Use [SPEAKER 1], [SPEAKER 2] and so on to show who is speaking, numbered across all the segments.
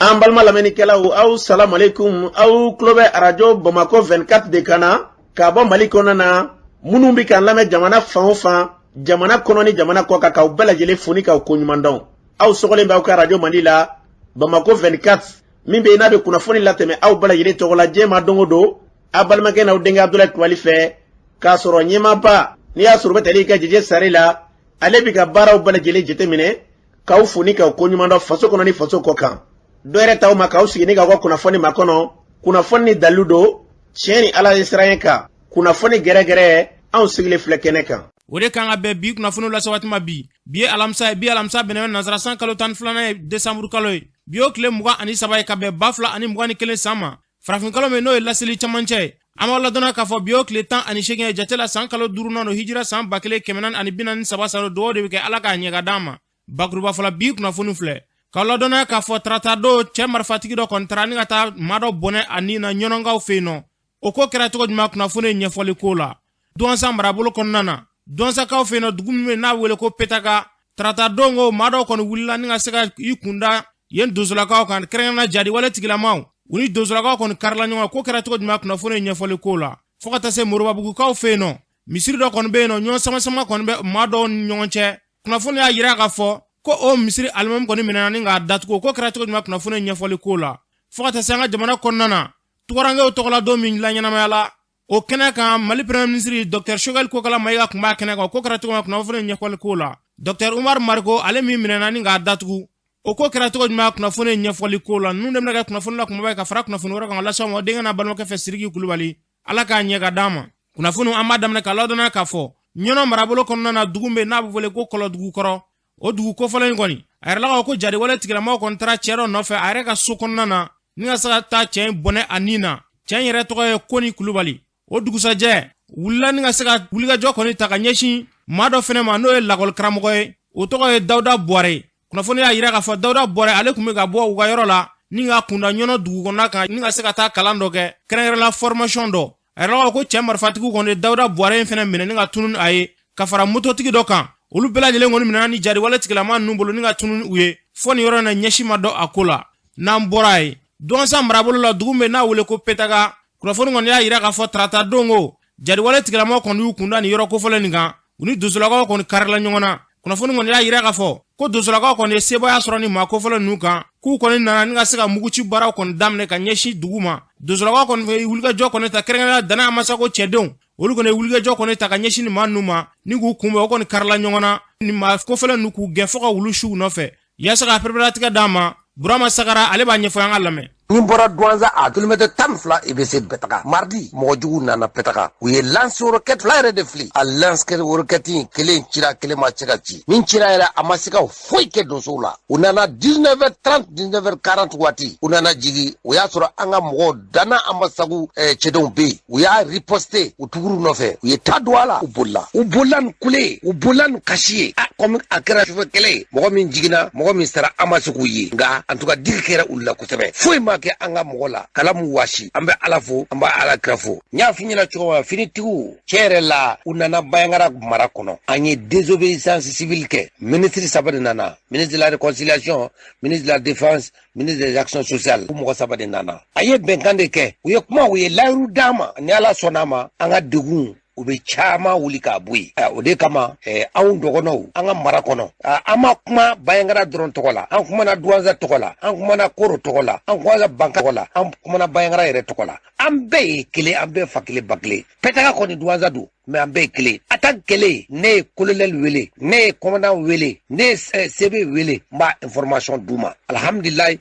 [SPEAKER 1] An balima lamɛnnikɛlaw, aw salamu aleykum. Aw tulo bɛ arajo Bamakɔ 24 de kan na ka bɔ Mali kɔnɔna na. Minnu bɛ k'an lamɛn jamana fan o fan, jamana kɔnɔ ni jamana kɔ kan, k'aw bɛɛ lajɛlen fo ni k'aw koɲuman dɔn. Aw sɔgɔlen bɛ aw ka arajo mandi la, Bamakɔ 24, min bɛ yen n'a bɛ kunnafoni latɛmɛ aw bɛɛ lajɛlen tɔgɔ la diɲɛ ma don o don, aw balimakɛ n'aw denkɛ Abudulayi Kulubali fɛ, k'a sɔrɔ ɲɛmaaba n'i y'a sɔrɔ u bɛ tali kɛ Jeje Sare la, ale bɛ ka baaraw bɛɛ lajɛlen jateminɛ, k'aw fo ni k'aw koɲuman dɔn faso kɔnɔ ni faso kɔ kan. Dɔ yɛrɛ t'aw ma k'aw sigi ni k'aw ka kunnafoni makɔnɔ, kunnafoni ni dalilu don, tiɲɛ ni Ala ye siran kan, kunnafoni gɛrɛgɛrɛ, anw sigilen filɛ kɛnɛ kan.
[SPEAKER 2] O de kan ka bɛn bi kunnafoniw lase waati ma bi. Bi ye alamisa ye, bi alamisa bɛnnen bɛ nansara san kalo 12nan ye, desanburu kalo ye. Bi y'o tile 23 ye ka bɛn 2021 san ma, farafin kalo min n'o ye laseli camancɛ ye. An b'aw ladɔnna k'a fɔ bi y'o tile 18 ye jate la, san kalo duurunan don, hijira san 1443 san don. Dugawu de bɛ kɛ Ala k'a ɲɛ ka d'an ma. Bakuruba fɔlɔ, bi kunnafoni filɛ k'aw ladɔnna k'a fɔ tarata don, cɛ marifatigi dɔ kɔni taara ni ka taa maa dɔ bɔnɛ a ni na ɲɔnɔnkaw fɛ yen nɔ. O ko kɛra cogo jumɛn? Kunnafoni ye ɲɛfɔli ko la Duwansa marabolo kɔnɔna na, Duwansakaw fɛ yen nɔ, dugu min bɛ n'a wele ko Petaka. Tarata don ko maa dɔw kɔni wulila ni ka se ka i kunda yen donsolakaw kan, kɛrɛnkɛrɛnnenya jadiwale tigilamaw. U ni donsolakaw kɔni karila ɲɔgɔn. Ko kɛra cogo jumɛn? Kunnafoni ye ɲɛfɔli ko la fo ka taa se Moribabugukaw fɛ yen nɔ, misiri dɔ kɔni bɛ yen nɔ, ɲɔgɔn sama-sama kɔni bɛ maa dɔw ni ɲɔgɔn cɛ. Kunnafoni y'a jira k'a fɔ ko o misiri alimami kɔni minɛna ni k'a datugu. Ko kɛra cogo jumɛn? Kunnafoni ye ɲɛfɔli ko la fo ka taa se an ka jamana kɔnɔna na, tugarankew tɔgɔla don min laɲɛnamaya la, o kɛnɛ kan Mali premier ministre Dr Choguel Kokala Mayiga tun b'a kɛnɛ kan. O ko kɛra cogo jumɛn? Kunnafoni ɲɛfɔli ko la Dr Umar Mariko, ale min minɛna ni k'a datugu, o ko kɛra cogo jumɛn? Kunnafoni ɲɛfɔli ko la. Ninnu de bɛna kɛ kunnafoni la kumaba ye ka fara kunnafoni wɛrɛ kan ka lase aw ma denkɛ n'a balimakɛ fɛ, Siriki Kulubali. Ala k'a ɲɛ ka d'an ma. Kunnafoni an b'a daminɛ k'a ladɔnniya k'a fɔ Ɲɔnɔ marabolo kɔnɔna na, dugu bɛ n'a bɛ wele ko Kɔlɔdugukɔrɔ. O dugu kofɔlen in kɔni, a yɛrɛ la ko jadiwale tigilamaw kɔni taara cɛ dɔ nɔfɛ a yɛrɛ ka so kɔnɔna na ni ka se ka taa cɛ in bɔnɛ a ni na. Cɛ in yɛrɛ tɔgɔ ye Koni Kulubali. O dugusajɛ wulila ni ka se ka wulikajɔ kɔni ta ka ɲɛsin maa dɔ fɛnɛ ma, n'o ye lakɔli karamɔgɔ ye, o tɔgɔ ye Dawuda Buware. Kunnafoni y'a yira k'a fɔ Dawuda Buware, ale tun bɛ ka bɔ u ka yɔrɔ la ni ka kunda Ɲɔnɔ dugu kɔnɔna kan ni ka se ka taa kalan dɔ kɛ, kɛrɛnkɛrɛnla formation dɔ. A yɛrɛ la ko cɛ marifatigiw kɔni ye Dawuda Buware in fɛnɛ minɛ ni ka tunun a ye ka fara mototigi dɔ kan. Olu bɛɛ lajɛlen kɔni minɛna ni jadiwale tigilama ninnu bolo ni ka tunun u ye fo nin yɔrɔ in na, ɲɛsin ma dɔn a ko la. N'an bɔra yen, Duwansa marabolo la, dugu min n'a wele ko Petaka, kunnafoni kɔni y'a yira k'a fɔ tarata don ko jadiwale tigilamaw kɔni y'u kunda nin yɔrɔ kofɔlen nin kan. U ni donsolakaw kɔni karila ɲɔgɔn na. Kunnafoni kɔni y'a yira k'a fɔ ko donsolakaw kɔni ye sebaaya sɔrɔ ni maa kofɔlen ninnu kan, k'u kɔni nana ni ka se ka muguci baaraw kɔni daminɛ ka ɲɛsin dugu ma. Donsolakaw kɔni ye wulikajɔ kɔni ta, kɛrɛnkɛrɛnnenya Dana Masako cɛdenw, olu kɔni ye wulikajɔ kɔni ta ka ɲɛsin nin maa ninnu ma ni k'u kunbɛn. O kɔni karila ɲɔgɔn na ni maa kofɔlen ninnu, k'u gɛn fo ka wulu siw nɔfɛ yaasa ka pereperelatigɛ d'an ma. Burama Sagara, ale b'a ɲɛfɔ, an ka lamɛn.
[SPEAKER 3] Ni bɔra Duwanza a kilomètre 12, i bɛ se Pɛtaga. Mardi, mɔgɔ jugu nana Pɛtaga, u ye lance roquette fila yɛrɛ de fili. A lance roquette in, kelen cira, kelen ma se ka ci. Min cira yɛrɛ, a ma se ka foyi kɛ donsow la. U nana 19h30, 19h40 waati, u nana jigi. O y'a sɔrɔ an ka mɔgɔw Dana Amasagu cɛdenw bɛ yen. U y'a riposte, u tuguru nɔfɛ, u ye ta don a la, u bolila. U bolila ni kule ye, u bolila ni kasi ye. A komi a kɛra sufɛ kɛlɛ ye, mɔgɔ min jiginna, mɔgɔ min sara, an ma se k'u ye. Nka en tout cas, digi kɛra olu la kosɛbɛ. Foyi ma kɛ an ka mɔgɔ la. Kala mu waasi, an bɛ Ala fo, an bɛ Ala kira fo. N y'a f'i ɲɛna cogo min na, finitigiw cɛ yɛrɛ la, u nana Bayangara mara kɔnɔ. An ye désobéissance civile kɛ. Ministre saba de nana: ministre de la Réconciliation, ministre de la Défense, ministre des Actions sociales. U mɔgɔ saba de nana. A ye bɛnkan de kɛ, u ye kuma, u ye layiru d'an ma. Ni Ala sɔnna a ma, an ka degun, u bɛ caman wuli k'a bɔ yen. O de kama, anw dɔgɔnɔw, an ka mara kɔnɔ, an ma kuma Bayangara dɔrɔn tɔgɔ la, an kumana Duwanza tɔgɔ la, an kumana Koro tɔgɔ la, an kumana Banka tɔgɔ la, an kumana Bayangara yɛrɛ tɔgɔ la. An bɛɛ ye kelen, an bɛɛ fa kelen ba kelen. Pɛtaga kɔni Duwanza don, mais an bɛɛ ye kelen. Attaque kelen, ne ye colonel wele, ne ye commandant wele, ne ye CB wele, n b'a information d'u ma. Alhamdulilayi,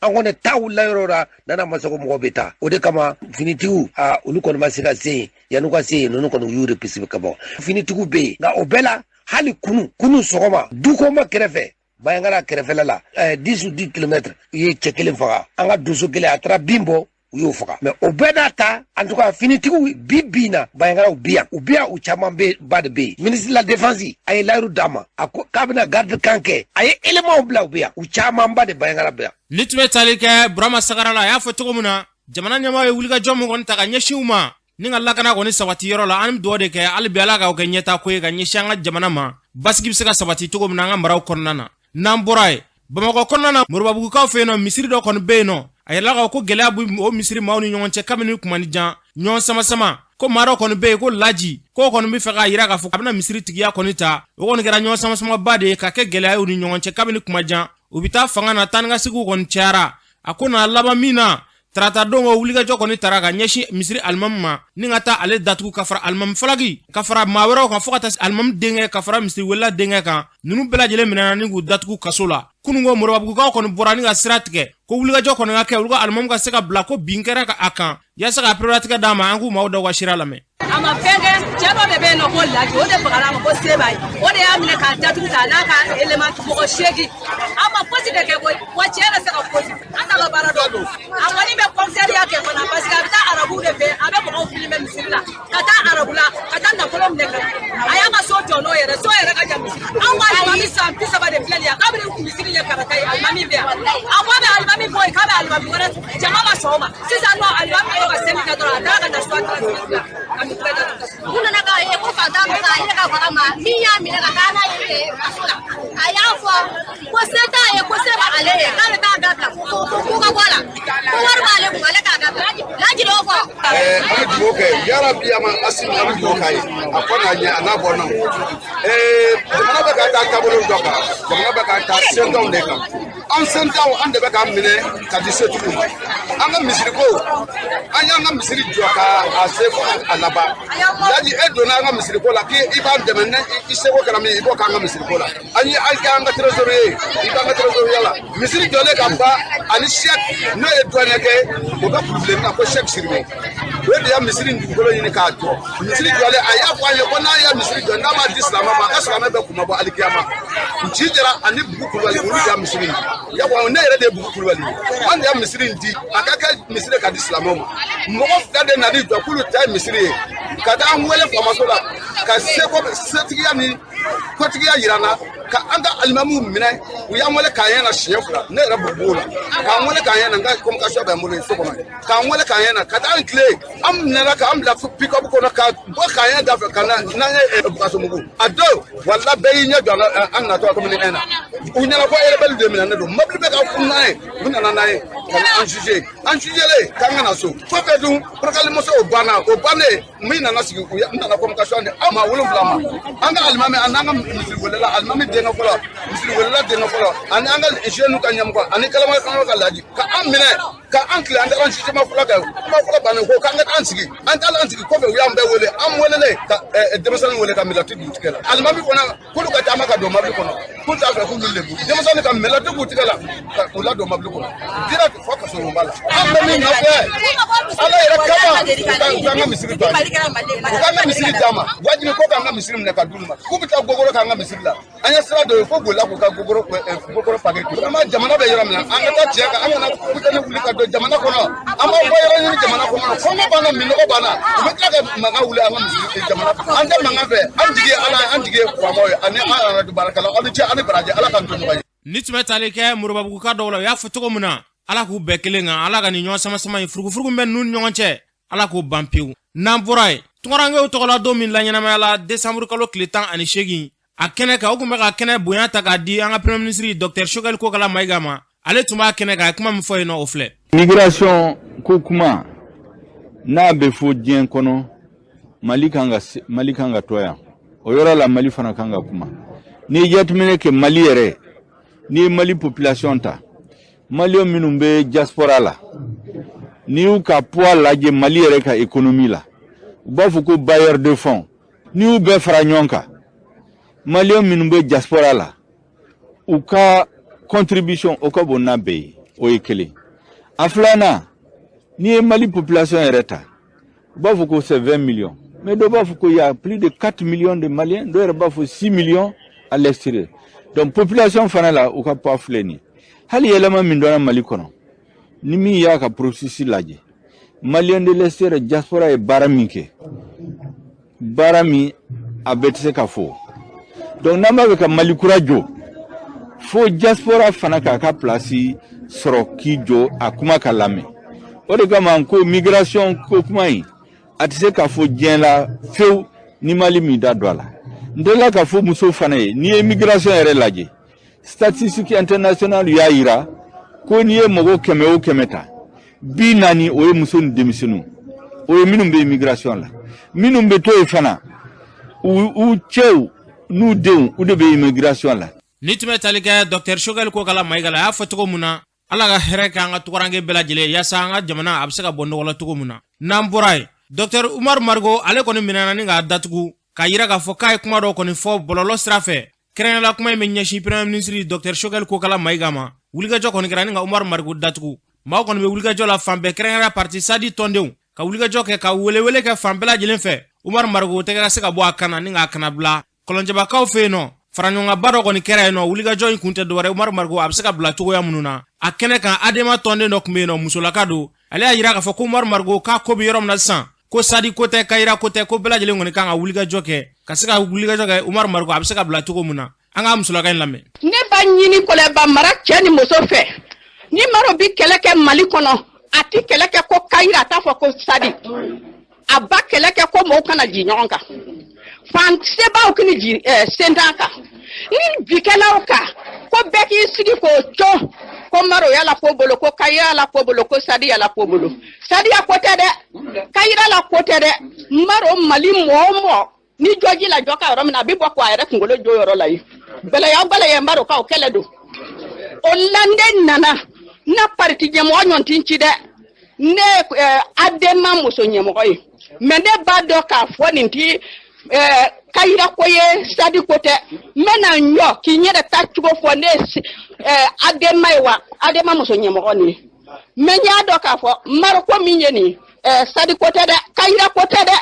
[SPEAKER 3] an kɔni taa wulila yɔrɔ la, Nana Masako mɔgɔ bɛ taa. O de kama finitigiw, aa, olu kɔni ma se ka se yen. Yan'u ka se yen, ninnu kɔni u y'u repoussé ka bɔ. Finitigiw bɛ yen, nka o bɛɛ la, hali kunu sɔgɔma, dukoma kɛrɛfɛ, Bayangara kɛrɛfɛla la, 10 ou 10 kilomètres, u ye cɛ kelen faga. An ka donso kelen, a taara bin bɔ, u y'o faga. Mais o bɛɛ n'a ta, en tout cas finitigiw bi bi na, Bayangaraw bi yan, u bi yan, u caman bɛ ba de bɛ yen. Ministre de la Défense, a ye layiru d'a ma, a ko k'a bɛna garde camp kɛ, a ye éléments bila, u bɛ yan, u caman ba de Bayangara bɛ yan.
[SPEAKER 2] Ni tun bɛ tali kɛ Burama Sagara la, a y'a fɔ cogo min na, jamana ɲɛmaaw ye wulikajɔ min kɔni ta ka ɲɛsin u ma ni ka lakana kɔni sabati yɔrɔ la, an bɛ dugawu de kɛ hali bi, Ala k'aw kɛ ɲɛtaa ko ye ka ɲɛsin an ka jamana ma, basigi bɛ se ka sabati cogo min na an ka maraw kɔnɔna na. N'an bɔra yen, Bamakɔ kɔnɔna na, Moribabugukaw fɛ yen nɔ, misiri dɔ kɔni bɛ yen nɔ. A yirala k'a fɔ ko gɛlɛya bɛ o misiri maaw ni ɲɔgɔn cɛ kabini kuma ni jan, ɲɔgɔn sama-sama, ko maa dɔ kɔni bɛ yen ko Laji, k'o kɔni bɛ fɛ k'a yira k'a fɔ a bɛna misiri tigiya kɔni ta. O kɔni kɛra ɲɔgɔn sama-samaba de ye ka kɛ gɛlɛya ye u ni ɲɔgɔn cɛ kabini kuma jan. U bɛ taa fanga na, taa ni ka seginw kɔni cayara. A ko nana laban min na, tarata don o wulikajɔ kɔni tara ka ɲɛsin misiri alimami ma ni ka taa ale datugu ka fara alimami falaki, ka fara maa wɛrɛw kan, fo ka taa alimami denkɛ ka fara misiri welela denkɛ kan. Ninnu bɛɛ lajɛlen minɛna ni k'u datugu kaso la. Kununko Moribabugukaw kɔni bɔra ni ka sira tigɛ ko wulikajɔ kɔni ka kɛ olu ka alimami ka se ka bila, ko bin kɛra a kan yaasa ka pereperelatigɛ d'a ma. An k'u maaw dɔw ka sira lamɛn.
[SPEAKER 4] A ma fɛn kɛ. Cɛ dɔ de bɛ yen nɔ ko Laji, o de bagara a ma ko se b'a ye, o de y'a minɛ k'a datugu k'a n'a ka élément mɔgɔ 8. A ma fosi de kɛ koyi, wa cɛ yɛrɛ se ka fosi, an t'a ka baara dɔn. A kɔni bɛ kɔnsɛriya kɛ fana, parce que a bɛ taa arabuw de fɛ, a bɛ mɔgɔw filmer misiri la ka taa arabu la ka taa nafolo minɛ ka na. A y'a ka so jɔ n'o yɛrɛ, so yɛrɛ ka jan misiri. Anw ka alimami san 30 de filɛ nin ye, kabini misiri ye karata ye, alimami bɛ yan. A ko a bɛ alimami bɔ yen k'a bɛ alimami wɛrɛ, jama ma sɔn o ma. Sisan nɔ, alimami bɛ ka seli kɛ dɔrɔn, a taara ka na so la ka misiri datugu.
[SPEAKER 5] U nana k'a ye ko fantan bɛ k'a ye ka baga ma min y'a minɛ ka taa n'a ye kaso la. A y'a fɔ ko se t'a ye, ko se b'ale ye, k'a bɛ taa dabila, ko ka bɔ a la, ko wari b'ale kun, ale k'a dabila. Laji de y'o fɔ.
[SPEAKER 6] An bɛ dugawu kɛ yarabi a ma Asimi, an bɛ dugawu k'a ye, a kɔ n'a ɲɛ a n'a bɔ nɔ. Jamana bɛ ka taa taabolo dɔ kan, jamana bɛ ka taa sentanw de kan. An sentanw, an de bɛ k'an minɛ ka di setigiw ma. An ka misiriko, an y'an ka misiri jɔ ka a se fo a laban. Laji, e donna an ka misiriko la k'i b'an dɛmɛ, ni i seko kɛra min ye, i b'o k'an ka misiriko la. An ye an kɛ an ka trésorier ye, i b'an ka trésorier la. Misiri jɔlen ka ban ani sɛk n'o ye dɔɔnin kɛ, o bɛ kulubilenni na ko Sɛk Siribe, o de ya misiri dugukolo ɲini k'a jɔ. Misiri jɔlen, a y'a fɔ an ye ko n'a ye misiri jɔ, n'a m'a di silamɛ ma, a ka silamɛ bɛɛ kunma bɔ alikiyama. Nci Jara ani Bugu Kulubali, olu de ya misiri in di. Yabɔ ne yɛrɛ de ye Bugu Kulubali ye. An de ya misiri in di a ka kɛ misiri ka di silamɛw ma. Mɔgɔ fila de nan'i jɔ k'olu ta ye misiri ye, ka taa an wele faamaso la ka seko setigiya ni kotigiya yira n na ka an ka alimamiw minɛ. U y'an wele k'an ɲɛna siɲɛ fila, ne yɛrɛ b'o la, k'an wele k'an ɲɛna, n ka communication bɛ n bolo so kɔnɔ, k'an wele k'an ɲɛna ka taa an tile, an minɛna k'an bila pick-up kɔnɔ ka bɔ k'an ɲɛ da fɛ ka na n'an ye Bukasomugu. A don wala bɛɛ y'i ɲɛ jɔ an natɔ komi ni na u ɲɛna ko rebelle de minɛ ne don. Mobili bɛ ka funu n'an ye, u nana n'an ye ka na an juger, an jugelen k'an ka na so. Kɔfɛ dun, pɔrɔkalimuso o banna, o bannen min nana sigi, u nana communication di aw ma 7 ma. An ka alimami ani an ka misiri welela alimami denkɛ fɔlɔ, misiri welela denkɛ fɔlɔ, ani an ka jeunes ka ɲɛmɔgɔ ani kalama ka Laji, ka an minɛ ka an tile. An taara jugement fɔlɔ kɛ, kuma fɔlɔ bannen ko k'an ka taa an sigi. An taara an sigi kɔfɛ, u y'an bɛɛ wele, an welelen ka denmisɛnnin wele ka mɛlɛti d'u tigɛ la. Alimami fana k'olu ka taama ka don mobili kɔnɔ, k'u t'a fɛ k'olu lebu denmisɛnnin ka mɛlɛti k'u tigɛ la ka u ladon mobili kɔnɔ direct fo kasobonba la. An bɛ min nɔfɛ, Ala yɛrɛ kama, u k'an ka misiri to an ye, u k'an ka misiri d'an ma. Wajibi ko k'an ka misiri minɛ ka d'olu ma, k'u bɛ taa gogoro k'an ka misiri la. An ye sira dɔ ye fo bolila k'u ka gogoro gogoro pake. Vraiment, jamana bɛ yɔrɔ min na, an ka taa tiɲɛ kan, an kana futeni wuli ka don jamana kɔnɔ. An b'an bɔ yɔrɔ ɲini jamana kɔnɔ, kɔngɔ b'an na, minɔgɔ b'an na, u bɛ tila ka mankan wuli an ka misiri jamana. An tɛ mankan fɛ, an jigi ye Ala ye, an jigi ye faamaw ye ani an arajo baarakɛlaw. Aw ni ce, aw ni baraji, Ala k'an to ɲɔgɔn ye.
[SPEAKER 2] Ni tun bɛ tali kɛ Moribabuguka dɔw la, u y'a fɔ cogo min na, Ala k'u bɛɛ kelen kan, Ala ka nin ɲɔgɔn sama sama in, furugufurugu bɛ ninnu ni ɲɔgɔn cɛ, Ala k'o ban pewu. N'an bɔra yen, tunkarankew tɔgɔla don min laɲɛnamaya la, desanburu kalo tile 18, a kɛnɛ kan, o tun bɛ ka kɛnɛ bonya ta k'a di an ka premier ministre Docteur Choguel Kokala Mayiga ma. Ale tun b'a kɛnɛ kan, a ye kuma min fɔ yen nɔ, o filɛ.
[SPEAKER 7] Migration ko kuma n'a bɛ fɔ diɲɛ kɔnɔ, Mali kan ka to yan o yɔrɔ la, Mali fana kan ka kuma. N'i ye jateminɛ kɛ Mali yɛrɛ, n'i ye Mali population ta, Maliyɛn minnu bɛ diaspora la, n'i y'u ka poids lajɛ Mali yɛrɛ ka économie la, u b'a fɔ ko bailleur de fonds, n'i y'u bɛɛ fara ɲɔgɔn kan, Maliyɛn minnu bɛ diaspora la, u ka contribution o ka bon n'a bɛɛ ye. O ye kelen. A filanan, n'i ye Mali population yɛrɛ ta, u b'a fɔ ko c'est 20 millions, mais dɔw b'a fɔ ko y a plus de 4 millions de Maliens, dɔw yɛrɛ b'a fɔ 6 millions à l'extérieur. Donc population fana la, u ka poids filɛ nin ye. Hali yɛlɛma min donna Mali kɔnɔ, ni min y'a ka processus lajɛ, Malien de l'extérieur, diaspora ye baara min kɛ, baara min a bɛɛ tɛ se ka fɔ. Donc n'an b'a fɛ ka Mali kura jɔ, fo diaspora fana k'a ka place sɔrɔ k'i jɔ, a kuma ka lamɛn. O de kama n ko migration ko kuma in, a tɛ se ka fɔ diɲɛ la fewu ni Mali min da don a la. N delila ka fɔ muso fana ye, n'i ye migration yɛrɛ lajɛ Statistique internationale y'a yira ko n'i ye mɔgɔ 100 o 100 ta, 40 o ye muso ni denmisɛnninw, o ye minnu bɛ immigration la. Minnu bɛ to yen fana, u cɛw n'u denw, u de bɛ immigration la.
[SPEAKER 2] Ni tun bɛ tali kɛ Dr Choguel Kokalla Maïga la, a y'a fɔ cogo mun na, Ala ka hɛrɛ kɛ an ka tugaranke bɛɛ lajɛlen, yaasa an ka jamana a bɛ se ka bɔ nɔgɔ la cogo min na. N'an bɔra yen, Dr Umaru Mariko, ale kɔni minɛna ni k'a datugu, k'a yira k'a fɔ k'a ye kuma dɔ kɔni fɔ bɔlɔlɔ sira fɛ. Kɛrɛnkɛrɛnnenya kuma in bɛ ɲɛsin Premier ministre Dr Choguel Kokalla Maïga ma. Wulikajɔ kɔni kɛra ni ka Umaru Mariko datugu. Maaw kɔni bɛ wulikajɔ la fan bɛɛ, kɛrɛnkɛrɛnnenya parti SADI tɔndenw ka wulikajɔ kɛ, ka welewele kɛ fan bɛɛ lajɛlen fɛ, Umaru Mariko tɛgɛ ka se ka bɔ a kan na ni k'a kana bila. Kɔlɔnjɛbakaw fɛ yen nɔ, faraɲɔgɔnkanba dɔ kɔni kɛra yen nɔ. Wulikajɔ in kun tɛ dɔwɛrɛ, Umaru Mariko a bɛ se ka bila cogoya minnu na. A kɛnɛ kan, ADEMA tɔnden dɔ tun bɛ yen nɔ, musolaka don. Ale y'a yira k'a fɔ ko Umaru Mariko k'a ko bɛ yɔrɔ min na sisan, ko SADI ko tɛ, Kayira ko tɛ, ko bɛɛ lajɛlen kɔni kan ka wulikajɔ kɛ, ka se ka wulikajɔ kɛ, Umaru Mariko a bɛ se ka bila cogo min na. An ka musolaka in lamɛn.
[SPEAKER 8] Ne b'a ɲini Kɔlɛba mara cɛ ni muso fɛ, ni Maro bi kɛlɛ kɛ Mali kɔnɔ, a ti kɛlɛ kɛ ko Kayira, a t'a fɔ ko SADI, a ba kɛlɛ kɛ ko mɔgɔw kana ji ɲɔgɔn kan, fan sebaw kini ji sentan kan ni bikɛlaw kan, ko bɛɛ k'i sigi k'o co ko Maro y'a la ko bolo, ko Kayira la ko bolo, ko SADI y'a la ko bolo. SADI ya ko tɛ dɛ, Kayira la ko tɛ dɛ. Maro, Mali mɔgɔ o mɔgɔ ni jɔji la jɔ ka yɔrɔ min na, a bɛ bɔ k'a yɛrɛ kunkolo jo yɔrɔ la yen. Gbɛlɛya o gbɛlɛya, Maro ka o kɛlɛ don. O la ne nana na parti ɲɛmɔgɔ ɲɔgɔn tɛ ci dɛ, ne ADEMA muso ɲɛmɔgɔ ye, mais ne b'a dɔn k'a fɔ nin ti Kayira ko ye, SADI ko tɛ. N bɛna n jɔ k'i yɛrɛ ta cogo fɔ. Ne ye ADEMA ye wa, ADEMA muso ɲɛmɔgɔ nin ye, mais n y'a dɔn k'a fɔ Maro ko min ye nin, SADI ko tɛ dɛ, Kayira ko tɛ dɛ.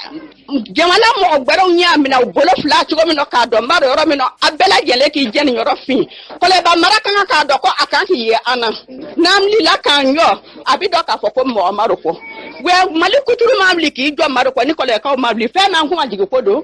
[SPEAKER 8] Jamana mɔgɔ gbɛrɛw y'a minɛ u bolo fila cogo min na, k'a dɔn Maro yɔrɔ min na, a bɛɛ lajɛlen k'i jɛ nin yɔrɔ fin. Kɔlɛba mara ka kan k'a dɔn ko a kan k'i ye an na. N'an wulila k'an jɔ, a bɛ dɔn k'a fɔ ko mɔgɔ Maro kɔ wɛ. Mali kuturu ma wuli k'i jɔ Maro kɔ ni Kɔlɛkaw ma wuli, fɛn n'an kun ka jigin ko don.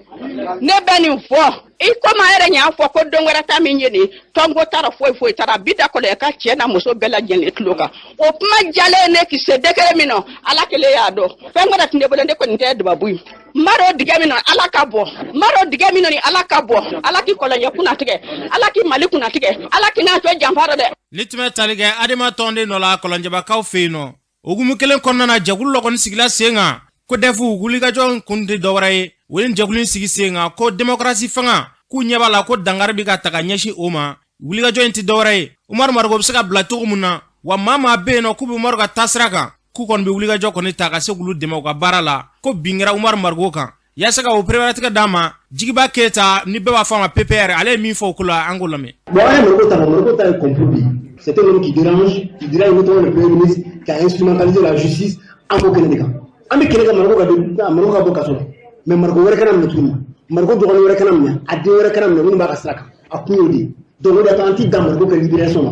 [SPEAKER 8] Ne bɛ nin fɔ i komi an yɛrɛ y'a fɔ ko don wɛrɛ ta min ye nin tɔnko taara, foyi foyi taara, a bi da Kɔlɛka cɛ n'a muso bɛɛ lajɛlen tulo kan. O kuma jalen ne k'i se degré min na, Ala kelen y'a dɔn. Fɛn wɛrɛ tɛ ne bolo, ne kɔni tɛ dubabu ye. Maro digɛ min na, Ala ka bɔ Maro digɛ min na ni Ala ka bɔ. Ala k'i Kɔlɔnjɛ kunnatigɛ, Ala k'i Mali kunnatigɛ, Ala k'i n'a to janfa rɔ dɛ.
[SPEAKER 2] Ni tun bɛ tali kɛ ADEMA tɔnden dɔ la Kɔlɔnjɛbakaw fɛ yen nɔ. Hukumu kelen kɔnɔna na, jɛkulu dɔ kɔni sigila sen kan ko DEF. Wulikajɔ kun tɛ dɔwɛrɛ ye, u ye jɛkulu in sigi sen kan ko démocratie fanga, k'u ɲɛ b'a la ko dankari bɛ ka ta ka ɲɛsin o ma. Wulikajɔ in tɛ dɔwɛrɛ ye, Umaru Mariko bɛ se ka bila cogo min na, wa maa maa bɛ yen nɔ k'u bɛ Umaru ka taasira kan, k'u kɔni bɛ wulikajɔ kɔni ta ka se k'olu dɛmɛ u ka baara la, ko bin kɛra Umaru Mariko kan. Yaasa ka o pereperelatigɛ d'a ma, Jigiba Keyita, ni bɛɛ b'a fɔ a ma PPR, ale ye min fɔ o ko la, an k'o lamɛn.
[SPEAKER 9] Bon, an ye Mariko ta, Mariko ta ye complot de ye. C'est un homme qui dérange, qui dérange notamment le Premier ministre, qui a instrumentalisé la justice. An b'o kɛnɛ de kan. An bɛ kɛlɛ kɛ Mariko ka Mariko ka bɔ kaso la. Mais Mariko wɛrɛ kana minɛ tuguni. Mariko dɔgɔnin wɛrɛ kana minɛ, a den wɛrɛ kana minɛ minnu b'a ka sira kan. A kun y'o de ye. Donc o de y'a to an ti dan Mariko ka libération ma.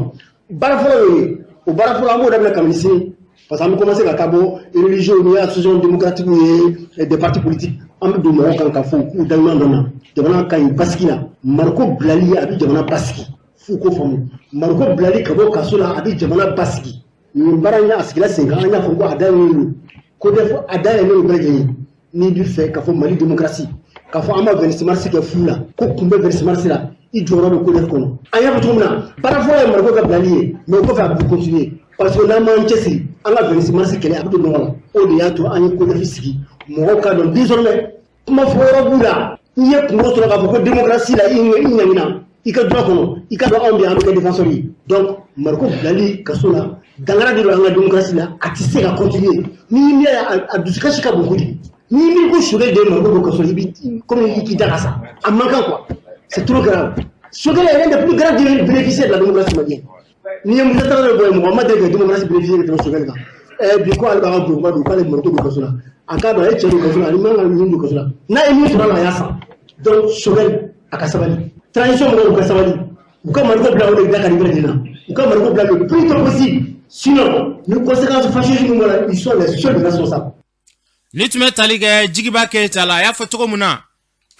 [SPEAKER 9] Baara fɔlɔ y'o ye. O baara fɔlɔ, an b'o daminɛ kabini sini. Parce que an bɛ commencer ka taa bɔ religieux ni association démocratique ye, des partis politiques. An bɛ don mɔgɔw kan ka fɔ k'u daɲuman dɔn na. Jamana ka ɲi basigi la. Mariko bilali a bɛ jamana basigi. F'u k'o faamu. Mariko bilali ka bɔ kaso la, a bɛ jamana basigi. Nin baara in, a sigila sen kan, an y'a fɔ ko a dayɛlɛlen don. Ko dɛ a dayɛlɛlen don bɛɛ lajɛlen ye. N'i bɛ fɛ k'a fɔ Mali démocratie, k'a fɔ an ma 26 mars kɛ fu la, ko kun bɛ 26 mars la, i jɔyɔrɔ bɛ CODEF kɔnɔ. An y'a fɔ cogo min na, baara fɔlɔ ye Mariko ka bilali ye, mais o kɔfɛ a bɛ continuer. Parce que n'an m'an cɛsiri, an ka 26 mars kɛlɛ a bɛ don nɔgɔ la. O de y'a to an ye CODEF sigi. Mɔgɔw k'a dɔn désormais kuma fɔ yɔrɔ b'u la. N'i ye kungo sɔrɔ k'a fɔ ko démocratie la, i ɲangina i ka droit kɔnɔ, i ka dɔn anw bɛ an bɛ kɛ défenseur ye. Donc Mariko bilali kaso la, dangara de don an ka démocratie la, a tɛ se ka continuer. N'i miiri a dusukasi ka bon kojugu. N'i miiri ko Choguel de ye Mariko don kaso la, i bɛ komi i k'i da ka sa. A man kan quoi. C'est trop grave. Choguel est l'un des plus grands bénéficiaires de la démocratie malienne. N'i ye Musa Tarawele bɔ yen, mɔgɔ ma deli ka démocratie bénéficier ka tɛmɛ Choguel kan. Bi ko ale b'a ka gouvernement don, k'ale Mariko don kaso la. A k'a dɔn a ye cɛ don kaso la, ani man ka min don kaso la. N'a ye min sɔrɔ a la, a y'a san. Donc Choguel, a ka sabali. Transition mɔgɔw ka sabali. U ka Mariko bila, o de da ka di bɛɛ lajɛlen na. U ka Mariko bila le plus tôt possible. Sinon, ni conséquences fâcheuses min bɔra, ils sont les seuls responsables.
[SPEAKER 2] Ni tun bɛ tali kɛ Jigiba Keyita la, a y'a fɔ cogo min na,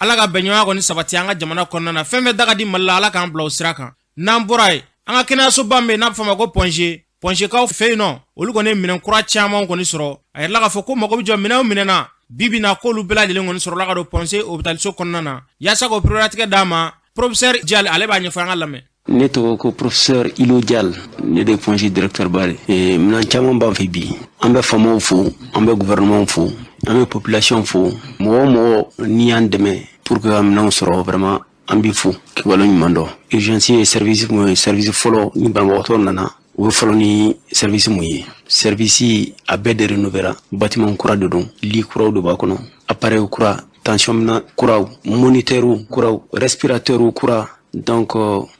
[SPEAKER 2] Ala ka bɛnɲɔgɔnya kɔni sabati an ka jamana kɔnɔna na. Fɛn fɛn da ka di Mali la, Ala k'an bila o sira kan. N'an bɔra yen, an ka kɛnɛyasoba min bɛ yen n'a bɛ fɔ a ma ko Point G, Point Gkaw fɛ yen nɔ, olu kɔni ye minɛn kura caman kɔni sɔrɔ. A yɛrɛ la k'a fɔ ko mago bɛ jɔ minɛn o minɛn na bi bi na, k'olu bɛɛ lajɛlen kɔni sɔrɔla ka don Point G hôpitalso kɔnɔna na. Yaasa k'o pereperelatigɛ d'a ma, professeur Jali, ale b'a ɲɛfɔ, an ka lamɛn.
[SPEAKER 10] Ne tɔgɔ ko professeur Ilo Dial, ne de FONGIP directeur ba de. Minɛn caman b'an fɛ bi. An bɛ faamaw fo, an bɛ gouvernement fo, an bɛ population fo. Mɔgɔ o mɔgɔ n'i y'an dɛmɛ pour que ka minɛnw sɔrɔ, vraiment an b'i fo k'i waleɲuman dɔn. Urgence ye service mun ye, service fɔlɔ ni banabagatɔ nana, u bɛ fɔlɔ ni service mun ye. Service a bɛɛ de rénovéra, bâtiment kura de don, lit kuraw de b'a kɔnɔ, appareil kura, tension minɛ kuraw, moniteur kuraw, respirateur kura. Donc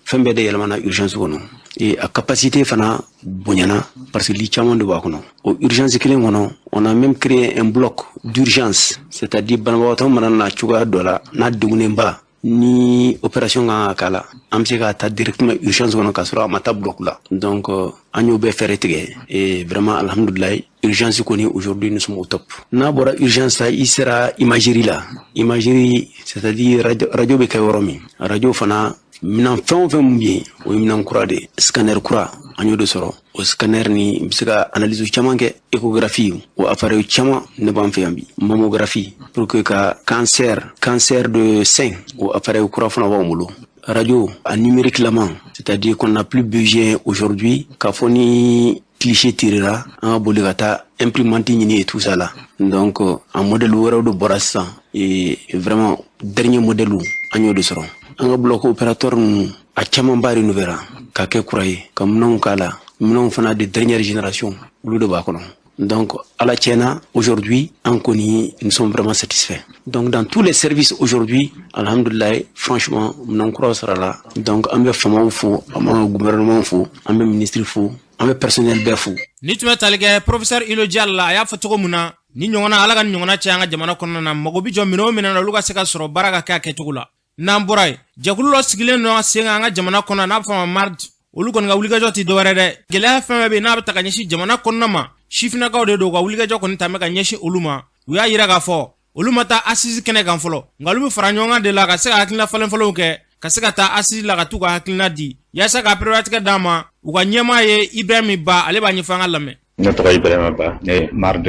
[SPEAKER 10] fɛn bɛɛ de yɛlɛmana urgence kɔnɔ. Et a capacité fana bonyana parce que lit caman de b'a kɔnɔ. O urgence kelen kɔnɔ, on a même créé un bloc d'urgence, c'est-à-dire banabagatɔ mana na cogoya dɔ la, n'a degunnenba, ni opération kan ka k'a la, an bɛ se k'a ta directement urgence kɔnɔ k'a sɔrɔ a ma taa bloc la. Donc an y'o bɛɛ fɛɛrɛ tigɛ et vraiment, alhamdulilayi, urgence kɔni, aujourd'hui nous sommes au top. N'a bɔra urgence la, i sera imagerie la. Imagerie, c'est-à-dire radio, radio bɛ kɛ yɔrɔ min, radio fana, minan fɛn o fɛn mun bɛ yen, o ye minan kura de ye. Scanner kura, an y'o de sɔrɔ. O scanner ni bɛ se ka analyse caman kɛ, échographie, o appareil caman ne b'an fɛ yan bi, mammographie pour que ka cancer de sein, o appareil kura fana b'an bolo. Radio a numérique lama, c'est-à-dire qu'on n'a plus besoin aujourd'hui k'a fɔ ni cliché tirera, an ka boli ka taa imprimante ɲini et tout ça là. Donc a modèle wɛrɛw de bɔra sisan et vraiment dernier modèle, an y'o de sɔrɔ. An ka bloc opératoire ninnu, a camanba rénovéra ka kɛ kura ye, ka minɛnw k'a la, minɛnw fana de dernière génération, olu de b'a kɔnɔ. Donc ala tiɲɛna, aujourd'hui an kɔni, nous sommes vraiment satisfaits. Donc dans tous les services aujourd'hui, alhamdoulilah, franchement, minɛn kuraw sɔrɔla. Donc an bɛ faamaw fo, an b'an ka gouvernement fo, an bɛ ministre fo, an bɛ personnel bɛɛ fo.
[SPEAKER 2] Ni tun bɛ tali kɛ professeur Ilo Dial la, a y'a fɔ cogo min na, ni ɲɔgɔnna, Ala ka ni ɲɔgɔnna cɛ an ka jamana kɔnɔna na, mago bi jɔ minɛn o minɛn na, olu ka se ka sɔrɔ, baara ka kɛ a kɛcogo la. N'an bɔra yen, jɛkulu dɔ sigilen don sen kan an ka jamana kɔnɔ, n'a bɛ fɔ a ma MARD. Olu kɔni ka wulikajɔ tɛ dɔwɛrɛ dɛ, gɛlɛya fɛn fɛn bɛ yen n'a bɛ ta ka ɲɛsin jamana kɔnɔna ma, sifinnakaw de don. U ka wulikajɔ kɔni ta bɛ ka ɲɛsin olu ma. U y'a yira k'a fɔ olu ma taa assises kɛnɛ kan fɔlɔ, nka olu bɛ fara ɲɔgɔn kan de la ka se ka hakilina falen falenw kɛ, ka se ka taa assises la, ka t'u ka hakilina di yaasa ka pereperelatigɛ d'a ma. U ka ɲɛmaa ye Ibrahim Ba, ale b'a ɲɛfɔ, an ka lamɛn.
[SPEAKER 11] Ne tɔgɔ Ibrahima Ba, ne ye MARD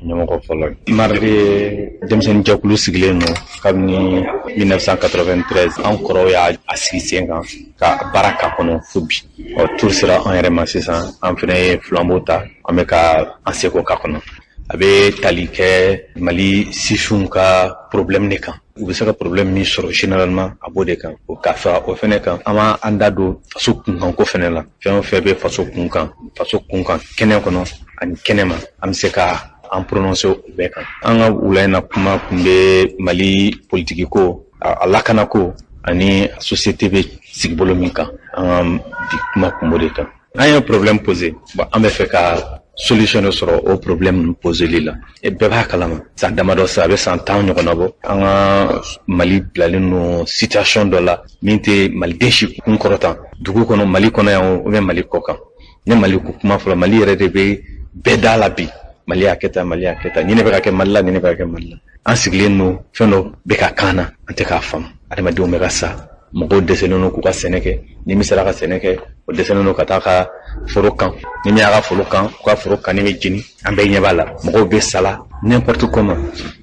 [SPEAKER 11] ɲɛmɔgɔ fɔlɔ ye. MARD ye denmisɛnnin jɛkulu sigilen don kabini 1993. An kɔrɔw y'a sigi sen kan ka baara k'a kɔnɔ fo bi. Ɔ, tour sera an yɛrɛ ma sisan, an fana ye flambeau ta, an bɛ ka an seko k'a kɔnɔ. A bɛ tali kɛ Mali sifinw ka problème de kan, u bɛ se ka problème min sɔrɔ généralement, a b'o de kan. O ka fara o fɛnɛ kan, an b'an da don faso kunkanko fɛnɛ la. Fɛn o fɛn bɛ faso kun kan, faso kun kan kɛnɛ kɔnɔ ani kɛnɛma, an bɛ se ka an prononcer o bɛɛ kan. An ka wula in na, kuma kun bɛ Mali politiki ko, a lakanako ani société bɛ sigibolo min kan. An ka bi kuma kun b'o de kan. An ye problème posé, bon, an bɛ fɛ ka solution de sɔrɔ o problème ninnu poseli la. Bɛɛ b'a kalama, san damadɔ sisan, a bɛ san 10 ɲɔgɔnna bɔ, an ka Mali bilalen don situation dɔ la min tɛ maliden si kun kɔrɔtan dugu kɔnɔ, Mali kɔnɔ yan ou bien Mali kɔ kan. Ne Mali ko kuma fɔlɔ, Mali yɛrɛ de bɛ bɛɛ da la bi. Mali y'a kɛ tan, Mali y'a kɛ tan, nin de bɛ ka kɛ Mali la, nin de bɛ ka kɛ Mali la. An sigilen don, fɛn dɔ bɛ ka kan na, an tɛ k'a faamu. Adamadenw bɛ ka sa, mɔgɔw dɛsɛlen don k'u ka sɛnɛ kɛ. Ni min sera ka sɛnɛ kɛ, o dɛsɛlen don ka taa ka foro kan. Ni min y'a ka foro kan, u ka foro kanni bɛ jeni. An bɛɛ ɲɛ b'a la, mɔgɔw bɛ sala n'importe comment.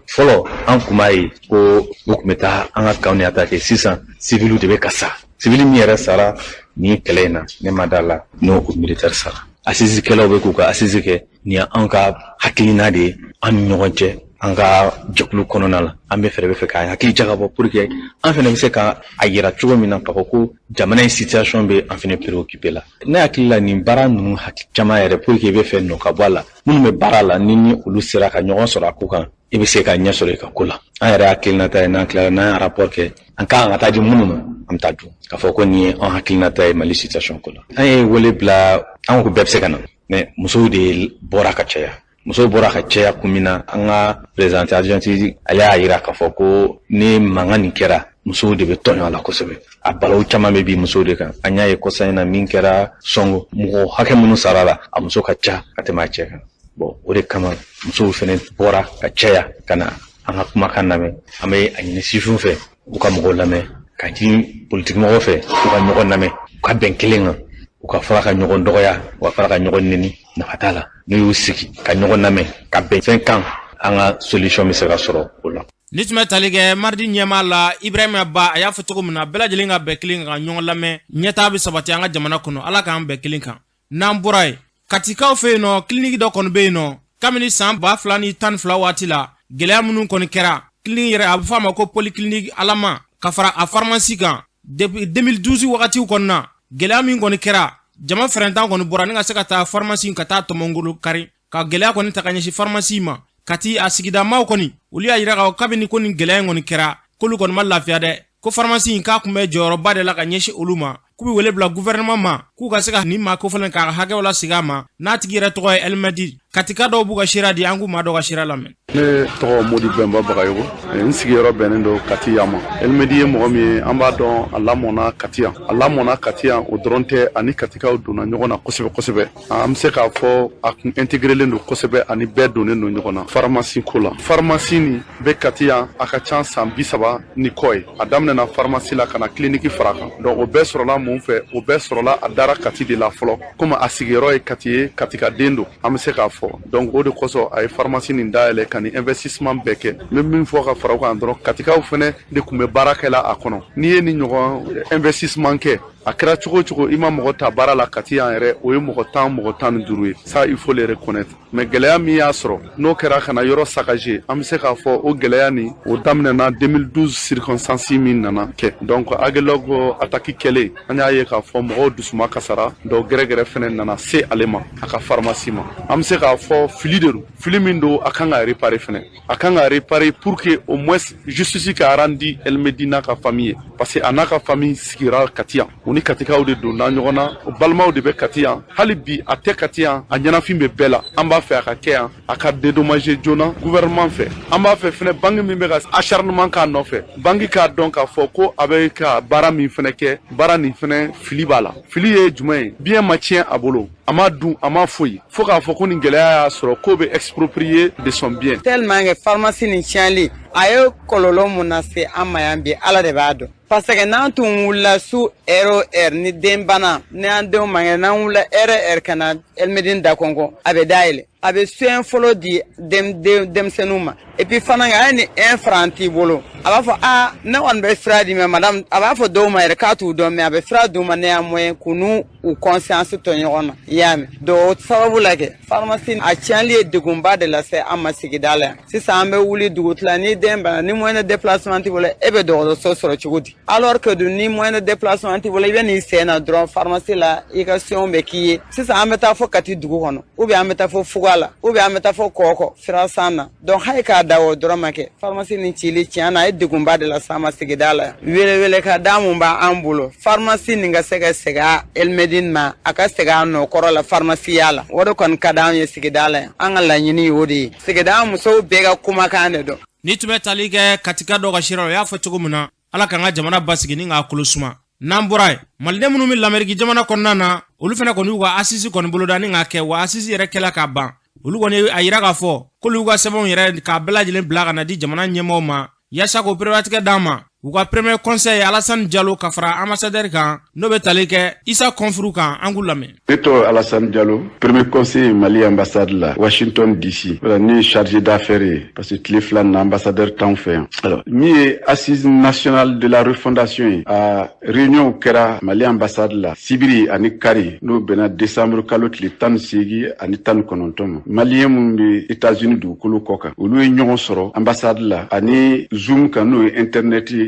[SPEAKER 11] Fɔlɔ an kun b'a ye ko u tun bɛ taa an ka kanw ni attaquer, sisan civiliw de bɛ ka sa. Civil min yɛrɛ sara nin kɛlɛ in na, ne ma da la n'o militaire sara. Assises kɛlaw bɛ k'u ka assises kɛ, nin ye anw ka hakilina de ye an ni ɲɔgɔn cɛ. An ka jɛkulu kɔnɔna la, an bɛ fɛɛrɛ bɛ fɛ k'an hakili jagabɔ pour que an fana bɛ se ka a yira cogo min na k'a fɔ ko jamana in situation bɛ an fana préoccupé la. Ne hakili la, nin baara ninnu hakili caman yɛrɛ, pour que i bɛ fɛ nɔ ka bɔ a la, minnu bɛ baara la, ni olu sera ka ɲɔgɔn sɔrɔ a ko kan, i bɛ se ka ɲɛ sɔrɔ i ka ko la. An yɛrɛ hakilinata ye, n'an tilala, n'an ye rapport kɛ, an kan ka taa di minnu ma, an bɛ taa dun k'a fɔ ko nin ye an hakilinata ye Mali situation ko la. An ye wele bila, an ko bɛɛ bɛ se ka na, mais musow de bɔra ka caya. Musow bɔra ka caya kun min na, an ka présidente adjointe, ale y'a yira k'a fɔ ko ni mankan nin kɛra, musow de bɛ tɔɲɔ a la kosɛbɛ. A balawu caman bɛ bi musow de kan. An y'a ye kɔsa in na min kɛra Sɔngo, mɔgɔ hakɛ minnu sara la, a muso ka ca ka tɛmɛ a cɛ kan. Bon, o de kama musow fɛnɛ bɔra ka caya ka na an ka kumakan lamɛn. An bɛ a ɲini sifinw fɛ, u ka mɔgɔw lamɛn, ka ɲini politikimɔgɔw fɛ, u ka ɲɔgɔn lamɛn, u ka bɛn kelen kan, u ka fara ka ɲɔgɔn dɔgɔya, u ka fara ka ɲɔgɔn neni, nafa t'a la. N'u y'u sigi ka ɲɔgɔn lamɛn ka bɛn fɛn kan, an ka solution bɛ se ka sɔrɔ o la.
[SPEAKER 2] Ni tun bɛ tali kɛ MARD ɲɛmaa la, Ibrahima Ba, a y'a fɔ cogo min na, bɛɛ lajɛlen ka bɛn kelen kan ka ɲɔgɔn lamɛn, ɲɛtaa bɛ sabati an ka jamana kɔnɔ. Ala k'an bɛn kelen kan. N'an bɔra yen, Katikaw fɛ yen nɔ, kiliniki dɔ kɔni bɛ yen nɔ kabini san 2012 waati la. Gɛlɛya minnu kɔni kɛra kiliniki yɛrɛ, a bɛ fɔ a ma ko polyclinique Alama, ka fara a pharmacie kan, depuis 2012 wagatiw kɔnɔna, gɛlɛya min kɔni kɛra, jama fɛrɛntan kɔni bɔra ni ka se ka taa pharmacie ka taa tɔmɔngolo kari ka gɛlɛya kɔni ta ka ɲɛsin pharmacie ma. Kati a sigidamaw kɔni, olu y'a yira k'a kabini ko nin gɛlɛya in kɔni kɛra, k'olu kɔni ma lafiya dɛ, ko pharmacie in k'a kun bɛ jɔyɔrɔba de la ka ɲɛsin olu ma. K'u bɛ wele bila gouvernement ma k'u ka se ka nin maa kofɔlen k'a ka hakɛw lasegin a ma, n'a tigi yɛrɛ tɔgɔ ye Elmedi. Katika dɔw b'u ka sira di, an k'u maa dɔ ka sira lamɛn.
[SPEAKER 12] Ne tɔgɔ Modi Bɛnba Bagayogo, n sigiyɔrɔ bɛnnen don Kati yan ma. Elmedi ye mɔgɔ min ye, an b'a dɔn, a lamɔna Kati yan, a lamɔna Kati yan. O dɔrɔn tɛ, ani Katikaw donna ɲɔgɔn na kosɛbɛ kosɛbɛ. An bɛ se k'a fɔ a kun intégrelen don kosɛbɛ, ani bɛɛ donnen don ɲɔgɔn na pharmacie ko la. Pharmacie nin bɛ Kati yan, a ka ca san 30 ni kɔ ye. A daminɛna pharmacie la ka na clinique fara kan. Donc o bɛɛ sɔrɔla mun fɛ? O bɛɛ sɔrɔla a dara Kati de la fɔlɔ, komi a sigiyɔrɔ ye Kati ye, Katika den don, an bɛ se k'a fɔ. Donc o de kosɔn a ye pharmacie nin dayɛlɛ ka nin investissement bɛɛ kɛ. N bɛ min fɔ ka fara o kan dɔrɔn, Katikaw fɛnɛ de tun bɛ baara kɛ la a kɔnɔ. N'i ye nin ɲɔgɔn investissement kɛ, a kɛra cogo o cogo, i ma mɔgɔ ta baara la Kati yan yɛrɛ, o ye mɔgɔ 10, mɔgɔ 15 ye. Ça, il faut le reconnaître. Mais gɛlɛya min y'a sɔrɔ, n'o kɛra ka na yɔrɔ saccager, an bɛ se k'a fɔ o gɛlɛya nin, o daminɛna 2012 circonstance min nana kɛ. Donc Aguelhok attaque kɛlen, an y'a ye k'a fɔ mɔgɔw dusuma kasara. Donc gɛrɛgɛrɛ fɛnɛ nana se ale ma, a ka pharmacie ma. An bɛ se k'a fɔ fili de don, fili min don, a kan ka réparer fɛnɛ, a kan ka réparer pour que au moins justice ka rendre Elmedi n'a ka famille ye, parce que a n'a ka famille sigira Kati yan, u ni Katikaw de donna ɲɔgɔn na, o balimaw de bɛ Kati yan. Hali bi a tɛ Kati yan, a ɲɛnafin bɛ bɛɛ la. An b'a fɛ a ka kɛ yan, a ka dédommager joona gouvernement fɛ. An b'a fɛ fɛnɛ, banque min bɛ ka acharnement k'a nɔfɛ, banque k'a dɔn k'a fɔ ko a bɛ ka baara min fɛnɛ kɛ, baara nin fɛnɛ fili b'a la. Fili ye jumɛn ye? Bien ma tiɲɛ a bolo, a ma dun, a ma foyi, fo k'a fɔ ko nin gɛlɛya y'a sɔrɔ k'o bɛ exproprier de son bien.
[SPEAKER 13] Tellement que pharmacie nin tiɲɛli, a ye kɔlɔlɔ mun lase an ma yan bi, Ala de b'a dɔn, parce que n'an tun wulila su heure o heure ni den bana, ni an denw man kɛnɛ, n'an wulila heure o heure ka na Elmedini da kɔnkɔn, a bɛ dayɛlɛ, a bɛ soin fɔlɔ di denmisɛnninw ma. Et puis fana, hali ni 1 franc t'i bolo, a b'a fɔ: "Aa, ne kɔni bɛ fura di." Ma madame, a b'a fɔ dɔw ma yɛrɛ k'a t'u dɔn, mais a bɛ fura d'u ma néanmoins, k'u n'u u conscience to ɲɔgɔn na, i y'a mɛn. Donc o sababu la kɛ, pharmacie a tiɲɛli ye degunba de lase an ma sigida la yan. Sisan an bɛ wuli dugutila, ni den bana, ni moyen de déplacement t'i bolo, e bɛ dɔgɔtɔrɔso sɔrɔ cogo di? Alors que dun, ni moyen de déplacement t'i bolo, i bɛ n'i sen na dɔrɔn pharmacie la, i ka soins bɛ k'i ye. Sisan an bɛ taa fɔ Kati dugu kɔnɔ, ou bien an bɛ taa fɔ Fuga la, ou bien an bɛ taa fɔ Kɔkɔ sirasan na. Donc hali k'a da o dɔrɔn ma kɛ, pharmacie nin cili, tiɲɛ na, a ye degunba de lase an ma sigida la yan. Wele wele ka da mun b'an bolo, pharmacie nin ka se ka segin Elmedine ma, a ka segin a nɔ kɔrɔ la pharmacie ya la. O de kɔni ka d'anw ye sigida la yan, an ka laɲini ye o de ye. Sigida musow bɛɛ ka kumakan de dɔn.
[SPEAKER 2] Ni tun bɛ tali kɛ Katika dɔ ka sira, o y'a fɔ cogo min na, Ala k'an ka jamana basigi ni k'a kolo suma. N'an bɔra yen, Maliden minnu bɛ Lamɛriki jamana kɔnɔna na, olu fana kɔni y'u ka assise kɔni boloda ni k'a kɛ wa. Assise yɛrɛ kɛla k'a ban, olu kɔni a yira k'a fɔ k'olu y'u ka sɛbɛnw yɛrɛ k'a bɛɛ lajɛlen bila ka na di jamana ɲɛmɔgɔw ma, yaasa k'o pereperelatigɛ d'an ma. U ka premier conseil Alasani Jalo ka fara ambassadeur kan, n'o bɛ tali kɛ Isa Kɔnfuru kan, an k'u lamɛn.
[SPEAKER 14] Ne tɔgɔ Alassane Diallo, premier conseiller Mali ambassade la Washington DC. Voilà, ne ye chargé d'affaires ye, parce que tile 2 na ambassadeur t'anw fɛ yan. Alors, min ye assise nationale de la refondation ye, a réunion kɛra Mali ambassade la sibiri ani kari, n'o bɛnna décembre kalo tile 18 ani 19 ma. Malien minnu bɛ États-Unis dugukolo kɔ kan, olu ye ɲɔgɔn sɔrɔ ambassade la ani Zoom kan, n'o ye internet ye.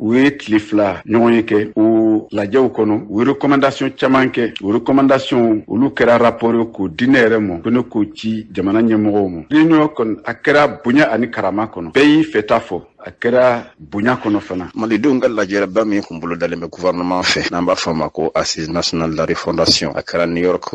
[SPEAKER 14] U ye tile 2 ɲɔgɔn ye kɛ. O lajɛw kɔnɔ, u ye recommandation caman kɛ. O recommandation, olu kɛra rapport ye k'o di ne yɛrɛ ma, ko ne k'o ci jamana ɲɛmɔgɔw ma. Réunion kɔni, a kɛra bonya ani karama kɔnɔ, bɛɛ y'i fɛta fɔ, a kɛra bonya kɔnɔ fana.
[SPEAKER 15] Malidenw ka lajɛrɛba min kun bolo dalen bɛ gouvernement fɛ, n'an b'a fɔ a ma ko assise nationale de la refondation, a kɛra New York,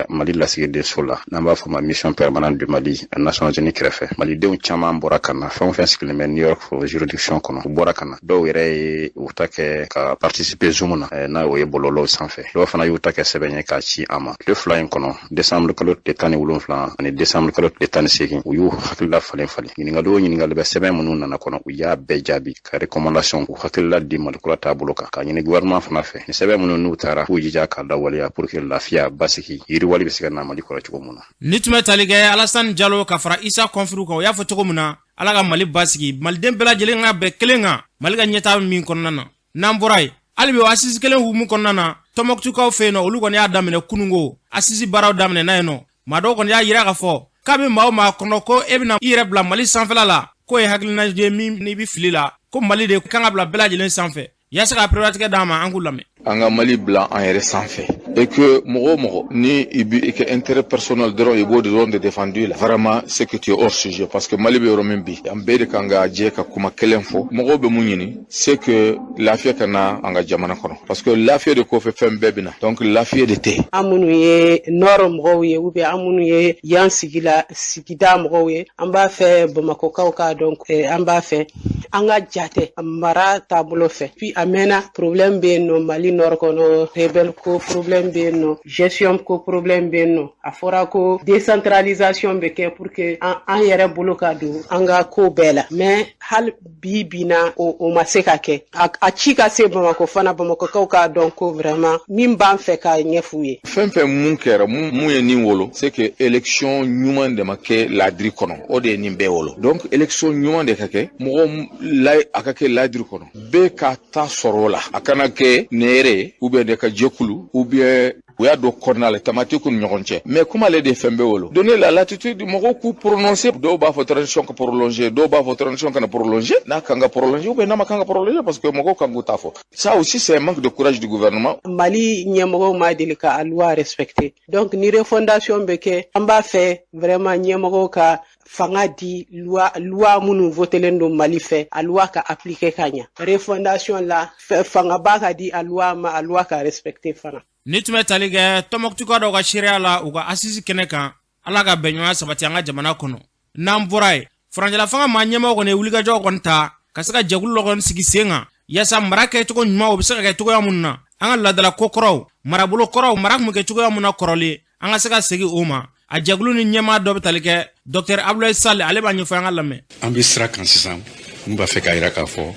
[SPEAKER 15] Mali lasigidenso la, n'an b'a fɔ ma mission permanente du Mali Nations Unies kɛrɛfɛ. Malidenw caman bɔra ka na. Fɛn o fɛn sigilen bɛ New York juridiction kɔnɔ, u bɔra ka na. Dɔw yɛrɛ ye u ta kɛ ka participer Zoom na, n'a o ye bɔlɔlɔw sanfɛ. Dɔw fana y'u ta kɛ sɛbɛn ye k'a ci an ma. Tile 2 in kɔnɔ, décembre kalo tile 17 ani décembre kalo tile 18, u y'u hakilila falen falen. Ɲininkali o ɲininkali bɛ sɛbɛn minnu nana kɔnɔ, u y'a bɛɛ jaabi ka recommandation, k'u hakilila di Mali kura taabolo kan, k'a ɲini gouvernement fana fɛ, ni sɛbɛn minnu n'u taara, k'u jija k'a lawaleya pour que lafiya, basigi, yiriwali bɛ se ka na Mali kɔrɔ cogo mun na.
[SPEAKER 2] Ni tun bɛ tali kɛ Alasani Jalo ka fara Isa Kɔnfuru kan, o y'a fɔ cogo min na. Ala ka Mali basigi, Maliden bɛɛ lajɛlen ka bɛn kelen kan Mali ka ɲɛtaa min kɔnɔna na. N'an bɔra yen, hali bi o assises kelen hukumu kɔnɔna na, Tɔnbɔkutukaw fɛ yen nɔ, olu kɔni y'a daminɛ kununko assises baaraw daminɛ n'a yen nɔ. Maa dɔw kɔni y'a yira k'a fɔ k'a bɛ maa o maa kɔnɔ ko e bɛna i yɛrɛ bila Mali sanfɛla la, k'o ye hakilina ye min n'i bɛ fili la, ko Mali de kan ka bila bɛɛ lajɛlen sanfɛ. Yaasa ka pereperelatigɛ d'an ma, an k'u lamɛn.
[SPEAKER 16] An ka Mali bila an yɛrɛ sanfɛ et que mɔgɔ o mɔgɔ ni i b'i ka intérêt personnel dɔrɔn, i b'o dɔrɔn de défendu la, vraiment c'est que tu es hors sujet, parce que Mali bɛ yɔrɔ min bi, an bɛɛ de kan ka jɛ ka kuma kelen fɔ. Mɔgɔw bɛ mun ɲini? C'est que lafiya ka na an ka jamana kɔnɔ, parce que lafiya de kɔfɛ fɛn bɛɛ bɛ na. Donc lafiya de tɛ.
[SPEAKER 17] An minnu ye nord mɔgɔw ye, ou bien an minnu ye yan sigi la sigida mɔgɔw ye, an b'a fɛ Bamakɔkaw k'a dɔn, an b'a fɛ an ka jate mara taabolo fɛ. Puis a mɛnna, problème bɛ yen nɔ Mali nord kɔnɔ, rebelle ko problème bɛ yen nɔ, gestion ko problème bɛ yen nɔ. A fɔra ko décentralisation bɛ kɛ pour que an yɛrɛ bolo ka don an ka ko bɛɛ la, mais hali bi bi na o ma se ka kɛ. A ci ka se Bamakɔ fana, Bamakɔkaw k'a dɔn ko vraiment min b'an fɛ k'a ɲɛf'u ye.
[SPEAKER 16] Fɛn fɛn mun kɛra, mun ye nin wolo, c'est que élection ɲuman de ma kɛ ladiri kɔnɔ, o de ye nin bɛɛ wolo. Donc élection ɲuman de ka kɛ, mɔgɔ la a ka kɛ ladiri kɔnɔ, bɛɛ ka ta sɔrɔ o la, a kana kɛ ne yɛrɛ ou bien ne ka jɛkulu ou bien u y'a dɔn kɔnɔna la tamatiku ni ɲɔgɔn cɛ. Mais comme ale de ye fɛn bɛɛ wolo, donner la latitude mɔgɔw k'u prononcer. Dɔw b'a fɔ transition ka prolonger, dɔw b'a fɔ transition kana prolonger, n'a kan ka prolonger ou bien n'a ma kan ka prolonger, parce que mɔgɔw kan k'u ta fɔ. Ça aussi, c'est un manque de courage du gouvernement.
[SPEAKER 17] Mali ɲɛmɔgɔw ma deli ka a loi respecter. Donc ni refondation bɛ kɛ, an b'a fɛ vraiment ɲɛmɔgɔw ka fanga di loi minnu votelen don Mali fɛ, a loi ka appliquer ka ɲa. Refondation la, fangaba ka di a loi ma, a loi ka respecter fana.
[SPEAKER 2] Ni tun bɛ tali kɛ Tɔnbɔkutuka dɔw ka seereya la u ka assises kɛnɛ kan. Ala ka bɛnɲɔgɔnya sabati an ka jamana kɔnɔ. N'an bɔra yen, furancɛla fanga maa ɲɛmaaw kɔni ye wulikajɔw kɔni ta ka se ka jɛkulu dɔ kɔni sigi sen kan yaasa mara kɛcogo ɲuman, o bɛ se ka kɛ cogoya minnu na, an ka laadala ko kɔrɔw, marabolo kɔrɔw, mara tun bɛ kɛ cogoya min na kɔrɔlen, an ka se ka segin o ma. A jɛkulu ni ɲɛmaa dɔ bɛ tali kɛ Dr Abdoulaye Sall, ale b'a ɲɛfɔ, an ka lamɛn.
[SPEAKER 18] An bɛ sira kan sisan mun b'a fɛ k'a jira k'a fɔ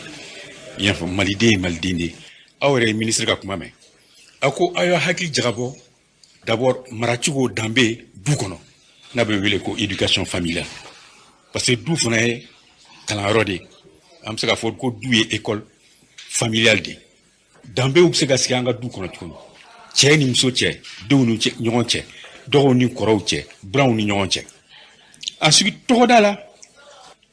[SPEAKER 18] i y'a fɔ Maliden ye Maliden de ye. Aw yɛrɛ ye minisiri ka kuma mɛn, a ko aw y'a hakili jagabɔ d'abord maracogo danbe du kɔnɔ, n'a bɛ wele ko éducation familiale, parce que du fana ye kalanyɔrɔ de ye. An bɛ se k'a fɔ ko du ye école familiale de ye. Danbew bɛ se ka sigi an ka du kɔnɔ cogo min, cɛ ni muso cɛ, denw ni ɲɔgɔn cɛ, dɔgɔw ni kɔrɔw cɛ, buranw ni ɲɔgɔn cɛ, ensuite tɔgɔda la.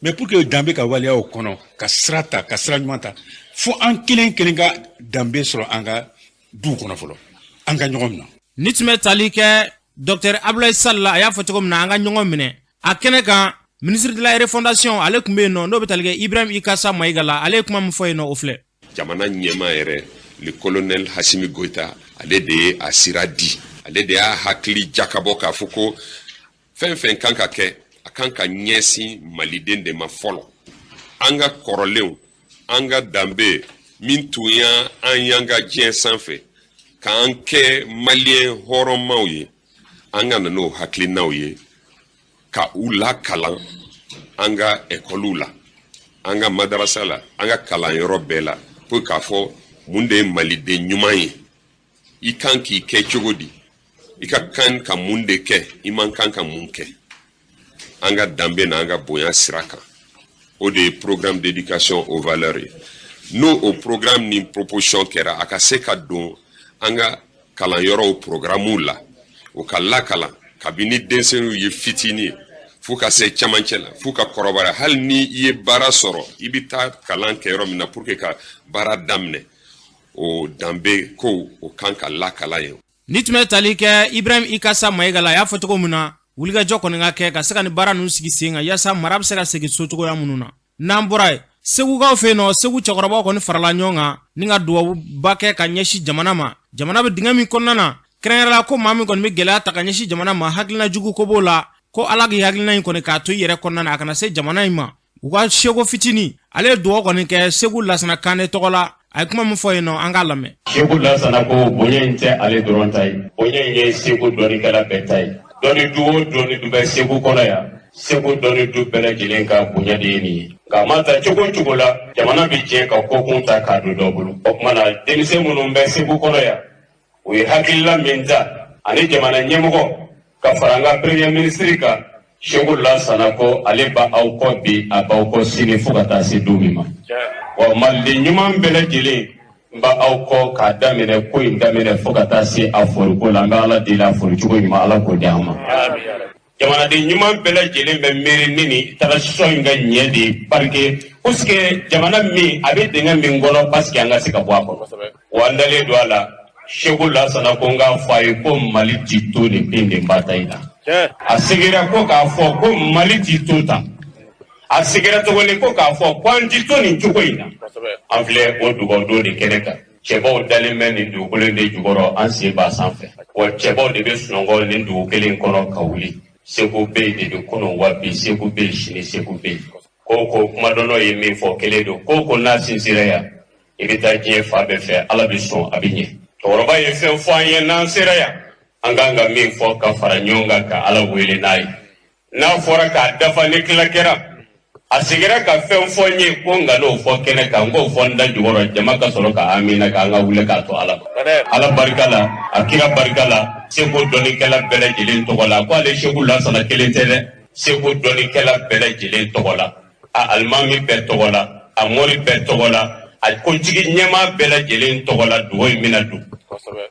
[SPEAKER 18] Mais pour que danbe ka waleya o kɔnɔ, ka sira ta, ka sira ɲuman ta, fo an kelen kelen ka danbe sɔrɔ an ka duw kɔnɔ fɔlɔ, an ka ɲɔgɔn minɛ.
[SPEAKER 2] Ni tun bɛ tali kɛ Dr Abdoulaye Sall la, a y'a fɔ cogo min na, an ka ɲɔgɔn minɛ. A kɛnɛ kan, ministre de la refondation, ale tun bɛ yen nɔ, n'o bɛ tali kɛ Ibrahim Ikasa Mayiga la, ale ye kuma min fɔ yen nɔ, o filɛ.
[SPEAKER 19] Jamana ɲɛmaa yɛrɛ, le colonel Assimi Goïta, ale de ye a sira di, ale de y'a hakili jakabɔ k'a fɔ ko fɛn fɛn kan ka kɛ, a kan ka ɲɛsin Maliden de ma fɔlɔ, an ka kɔrɔlenw, an ka danbe min tun y'an y'an ka diɲɛ sanfɛ k'an kɛ Maliyɛn hɔrɔnmaw ye, an ka na n'o hakilinaw ye ka u lakalan an ka ekɔliw la, an ka madarasa la, an ka kalanyɔrɔ bɛɛ la, pour k'a fɔ mun de ye Maliden ɲuman ye, i kan k'i kɛ cogo di, i ka kan ka mun de kɛ, i man kan ka mun kɛ, an ka danbe n'an ka bonya sira kan. O de ye programme d'éducation aux valeurs ye. N'o o programme ni proposition kɛra, a ka se ka don an ka kalanyɔrɔw programme la, o ka lakalan kabini denmisɛnninw ye fitinin ye f'u ka se camancɛ la, f'u ka kɔrɔbaya. Hali ni i ye baara sɔrɔ, i bɛ taa kalan kɛ yɔrɔ min na pour que ka baara daminɛ, o danbe kow, o kan ka lakalan yen.
[SPEAKER 2] Ni tun bɛ tali kɛ Ibrahim Ikasa Mayiga la, a y'a fɔ cogo min na, wulikajɔ kɔni ka kɛ ka se ka ni baara ninnu sigi sen kan yaasa mara bɛ se ka segin so cogoya minnu na. N'an bɔra yen, Segukaw fɛ yen nɔ, Segu cɛkɔrɔbaw kɔni farala ɲɔgɔn kan ni ka dubabuba kɛ ka ɲɛsin jamana ma, jamana bɛ dingɛ min kɔnɔna na, kɛrɛnkɛrɛnla ko maa min kɔni bɛ gɛlɛya ta ka ɲɛsin jamana ma, hakilina jugu ko b'o la, ko Ala k'i hakilina in kɔni k'a to i yɛrɛ kɔnɔna na, a kana se jamana in ma. U ka seko fitinin, ale ye dugawu kɔni kɛ Segu Lasana Kane tɔgɔ la. A ye kuma min fɔ yen nɔ, an k'a lamɛn.
[SPEAKER 20] Segu Lasana ko bonya in tɛ ale dɔrɔn ta ye, bonya in ye Segu dɔnnikɛla bɛɛ ta ye. Dɔnni du o dɔnni du bɛ Segu kɔnɔ yan, Segu dɔnni du bɛɛ lajɛlen ka bonya de ye nin ye. Nka a ma ta cogo o cogo la, jamana bɛ jɛ ka kokun ta k'a don dɔ bolo. O tuma na, denmisɛn minnu bɛ Segu kɔnɔ yan, u ye hakilila min ta ani jamana ɲɛmɔgɔ ka fara an ka premier ministre kan. Segu Lasana ko ale b'aw kɔ bi, a b'aw kɔ sini, fo ka taa se don min ma. Wa maliden ɲuman bɛɛ lajɛlen n b'aw kɔ k'a daminɛ ko in daminɛ fo ka taa se a foriko la. An bɛ Ala deli, a foricogo ɲuman, Ala k'o di an ma. Jamanaden ɲuman bɛɛ lajɛlen bɛ miiri ni nin transition in ka ɲɛ de ye, parce que puisque jamana min a bɛ dingɛ min kɔnɔ, parce que an ka se ka bɔ a kɔnɔ. Wa an dalen don a la. Segu Lasana ko n k'a fɔ a ye ko Mali ti to nin bin ta in na. A seginna ko k'a fɔ ko Mali ti to tan. A seginna tuguni ko k'a fɔ ko an ti to nin cogo in na. An filɛ o dugawu de kɛnɛ kan. Cɛbaw dalen bɛ nin dugukolo in de jukɔrɔ, an sen b'a sanfɛ. Wa cɛbaw de bɛ sunɔgɔ nin dugu kelen kɔnɔ ka wuli. Segu bɛ yen de bɛ kunun, wa bi Segu bɛ yen, sini Segu bɛ yen. Ko ko kumadɔnɔ ye min fɔ kelen don, ko ko n'a sinsinra yan, i bɛ taa diɲɛ fan bɛɛ fɛ, Ala bɛ sɔn, a bɛ ɲɛ. Cɛkɔrɔba ye fɛn fɔ an ye, n'an sera yan, an kan ka min fɔ ka fara ɲɔgɔn kan ka Ala wele n'a ye. N'a fɔra k'a dafa, ni tila kɛra, a seginna ka fɛn fɔ n ye ko nka n'o fɔ kɛnɛ kan, n k'o fɔ n da jukɔrɔ, jama ka sɔrɔ ka amina, k'an ka wuli k'a to Ala ma. Ala barika la, a kira barika la, seko dɔnnikɛla bɛɛ lajɛlen tɔgɔ la, ko ale Segu Lasana kelen tɛ dɛ, seko dɔnnikɛla bɛɛ lajɛlen tɔgɔ la, a alimami bɛɛ tɔgɔ la, a mori bɛɛ tɔgɔ la, a kuntigi ɲɛmaa bɛɛ lajɛlen tɔgɔ la, dugawu in bɛna don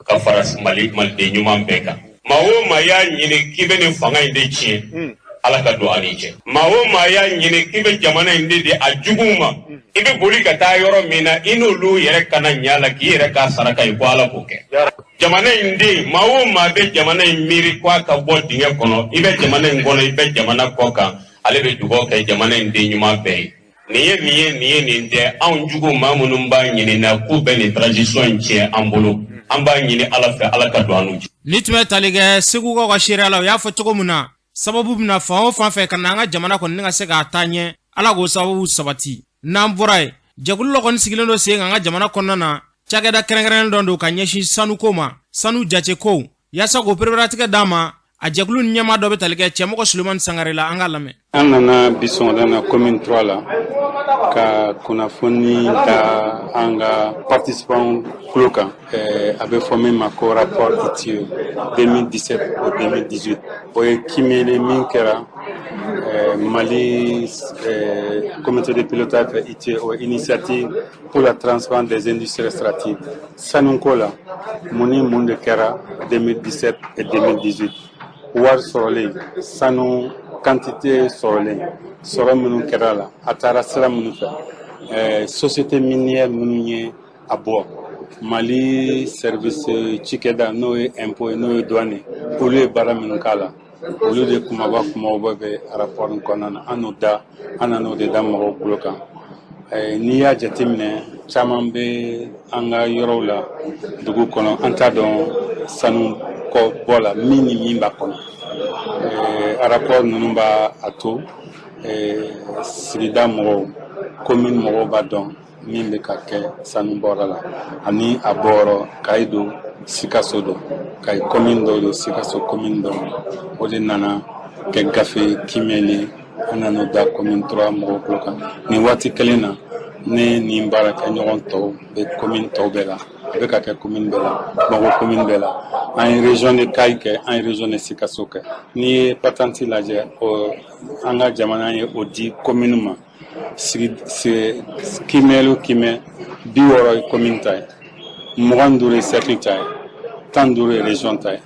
[SPEAKER 20] ka fara Mali maliden ɲuman bɛɛ kan. Maa o maa y'a ɲini k'i bɛ nin fanga in de tiɲɛ, Ala ka don an ni cɛ. Maa o maa y'a ɲini k'i bɛ jamana in de di a juguw ma, i bɛ boli ka taa yɔrɔ min na, i n'olu yɛrɛ kana ɲa la, k'i yɛrɛ k'a saraka ye, ko Ala k'o kɛ. Jamana in den, maa o maa bɛ jamana in miiri ko a ka bɔ dingɛ kɔnɔ, i bɛ jamana in kɔnɔ, i bɛ jamana kɔ kan, ale bɛ dugawu kɛ jamana in den ɲuman bɛɛ ye. Nin ye nin ye, nin ye nin tɛ anw jugu maa minnu b'a ɲini na k'u bɛ nin transition in tiɲɛ an bolo, an b'a ɲini Ala fɛ, Ala ka don an n'u cɛ.
[SPEAKER 2] Ni tun bɛ tali kɛ Segukaw ka seereya la, u y'a fɔ cogo min na, sababu bɛna fan o fan fɛ ka na an ka jamana kɔni ni ka se k'a taa ɲɛ, Ala k'o sababu sabati. N'an bɔra yen, jɛkulu dɔ kɔni sigilen don sen kan an ka jamana kɔnɔna na, cakɛda kɛrɛnkɛrɛnnen dɔ don ka ɲɛsin sanuko ma, sanu jatekow, yaasa k'o pereperelatigɛ d'a ma. A jɛkulu ni ɲɛmaa dɔ bɛ tali kɛ Cɛmɔgɔ Sulemani Sangare la, an k'a lamɛn.
[SPEAKER 14] An nana bi sɔgɔmada na commune 3 la ka kunnafoni da an ka participants tulo kan, a bɛ fɔ min ma ko rapport ITIE 2017 au 2018. O ye kiimɛli min kɛra Mali comité de pilotage fɛ, ITIE, o initiative pour la transparence des industries extractives. Sanuko la, mun ni mun de kɛra 2017 et 2018? Wari sɔrɔlen, sanu quantité sɔrɔlen, sɔrɔ minnu kɛra la, a taara sira minnu fɛ, société minière minnu ye a bɔ, Mali service cikɛda, n'o ye impôt ye, n'o ye douane ye, olu ye baara minnu k'a la, olu de kumaba kumabaw bɛ rapport in kɔnɔna na. An n'o da, an nan'o de da mɔgɔw tulo kan. N'i y'a jateminɛ, caman bɛ an ka yɔrɔw la dugu kɔnɔ, an t'a dɔn sanu kɔ bɔ la min ni min b'a kɔnɔ. Rapport ninnu b'a a to sigida mɔgɔw, commune mɔgɔw b'a dɔn min bɛ ka kɛ sanu bɔra la ani a bɔyɔrɔ. Kayi don, Sikaso don, Kayi commune dɔw don, Sikaso commune dɔw. O de nana kɛ gafe kiimɛli, an nan'o da commune 3 mɔgɔw tulo kan. Nin waati kelen na, ne ni n baarakɛɲɔgɔn tɔw bɛ commune tɔw bɛɛ la, a bɛ ka kɛ commune bɛɛ la, Bamakɔ commune bɛɛ la. An ye région de Kayi kɛ, an ye région de Sikaso kɛ. N'i ye patente lajɛ, o an ka jamana ye o di commune ma. Sigi kiimɛli o kiimɛ, 60 ye commune ta ye, 25 ye cercle ta ye, 15 ye région ta ye.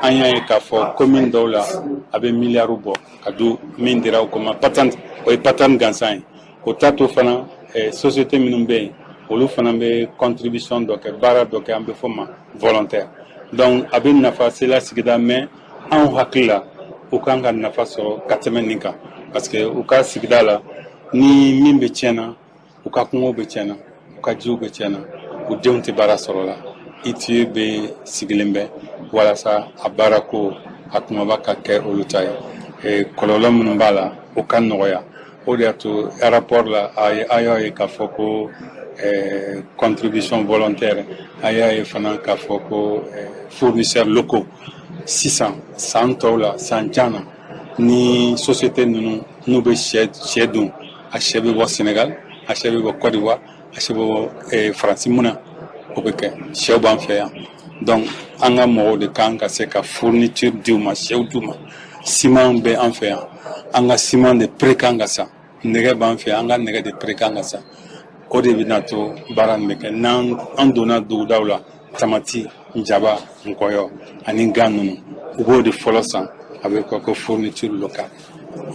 [SPEAKER 14] An y'a ye k'a fɔ commune dɔw la, a bɛ miliyari bɔ ka du min dira o ma patente, o ye patente gansan ye. O t'a to fana, société minnu bɛ yen, olu fana bɛ contribution dɔ kɛ, baara dɔ kɛ, an bɛ fɔ ma volontaire. Donc a bɛ nafa se la sigida, mais anw hakili la, u kan ka nafa sɔrɔ ka tɛmɛ nin kan, parce que u ka sigida la, ni min bɛ tiɲɛna, u ka kungo bɛ tiɲɛna, u ka jiw bɛ tiɲɛna, u denw tɛ baara sɔrɔ la. ITIE bɛ sigilen bɛ walasa a baarako a kumaba ka kɛ olu ta ye, kɔlɔlɔ minnu b'a la, o ka nɔgɔya. O de y'a to rapport la, a y'a ye k'a fɔ ko contribution volontaire, a y'a ye fana k'a fɔ ko fournisseurs locaux. Sisan, san tɔw la, san jan na, ni société ninnu n'u bɛ sɛ dun, a sɛ bɛ bɔ Sénégal, a sɛ bɛ bɔ Côte d'Ivoire, a sɛ bɛ bɔ Faransi. Mun na o bɛ kɛ? Sɛw b'an fɛ yan. Donc an ka mɔgɔw de kan ka se ka fourniture di u ma, sɛw d'u ma.
[SPEAKER 21] Siman bɛ an fɛ yan, an ka siman de prix kan ka san. Nɛgɛ b'an fɛ yan, an ka nɛgɛ de prix kan ka san. O de bɛna to baara nin bɛ kɛ. N'an an donna dugudaw la, tamati, jaba, nkɔyɔ ani gan ninnu, u b'o de fɔlɔ san. A bɛ kɔ ko fourniture locale.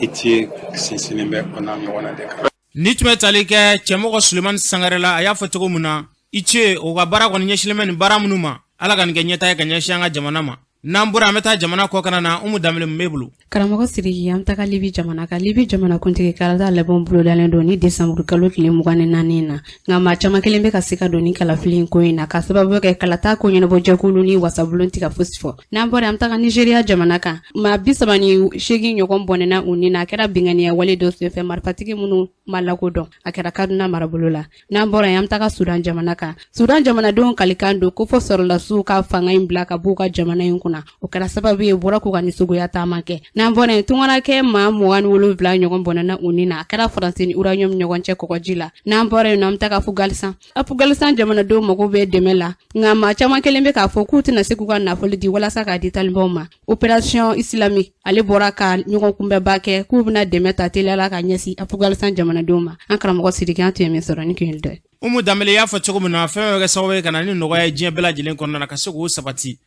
[SPEAKER 21] ITIE sinsinnen bɛ o n'a ɲɔgɔnna de kan.
[SPEAKER 2] Ni tun bɛ tali kɛ cɛmɔgɔ Sulemani Sangare la, a y'a fɔ cogo min na, ITIE o ka baara kɔni ɲɛsinnen bɛ nin baara minnu ma, Ala ka nin kɛ ɲɛtaa ye ka ɲɛsin an ka jamana ma. N'an bɔra, an bɛ taa jamana kɔkana na. Umu Danbele, mun b'e bolo?
[SPEAKER 22] Karamɔgɔ Sidiki, an taga Libi jamana kan. Libi jamana kuntigi kalata labɛnw bolodalen don ni desanburu kalo tile 24 na, nka maa caman kelen bɛ ka se ka don ni kalafili in ko in na, ka sababu kɛ kalata ko ɲɛnabɔjɛkulu ni wasabulon tɛ ka fosi fɔ. N'an bɔra, an taga Nizeriya jamana kan. Maa 38 ɲɔgɔn bɔnɛna u ni na. A kɛra binkanniya wale dɔ senfɛ, marifatigi minnu ma lakodɔn. A kɛra Kaduna marabolo la. N'an bɔra yen, an taga Sudan jamana kan. Sudan jamanadenw kalikan don ko fɔ sɔrɔlasiw ka fanga in bila ka b'u ka jamana in kunna. O kɛra sababu ye bɔra k'u ka nisɔngoya taama kɛ. N'an bɔra yen, tungarakɛ maa 27 ɲɔgɔn bɔnɛna u ni na. A kɛra Faransi ni uranium ɲɔgɔn cɛ kɔgɔji la. N'an bɔra yen, an bɛ taga Afugalisan. Afugalisan jamanadenw mago bɛ dɛmɛ la, nka maa caman kelen bɛ k'a fɔ k'u tɛna se k'u ka nafolo di walasa k'a di talibanw ma. Opération islamique ale bɔra ka ɲɔgɔn kunbɛnba kɛ k'u bɛna dɛmɛ ta teliya la ka ɲɛsin Afugalisan jamanadenw ma. An karamɔgɔ Sidiki, an tun ye min sɔrɔ ni kun ye dɔ ye.
[SPEAKER 2] Umu Danbele y'a fɔ cogo min na, fɛn bɛ kɛ sababu ye ka na ni nɔgɔya ye diɲɛ bɛɛ lajɛlen kɔnɔna na, ka se k'o sabati.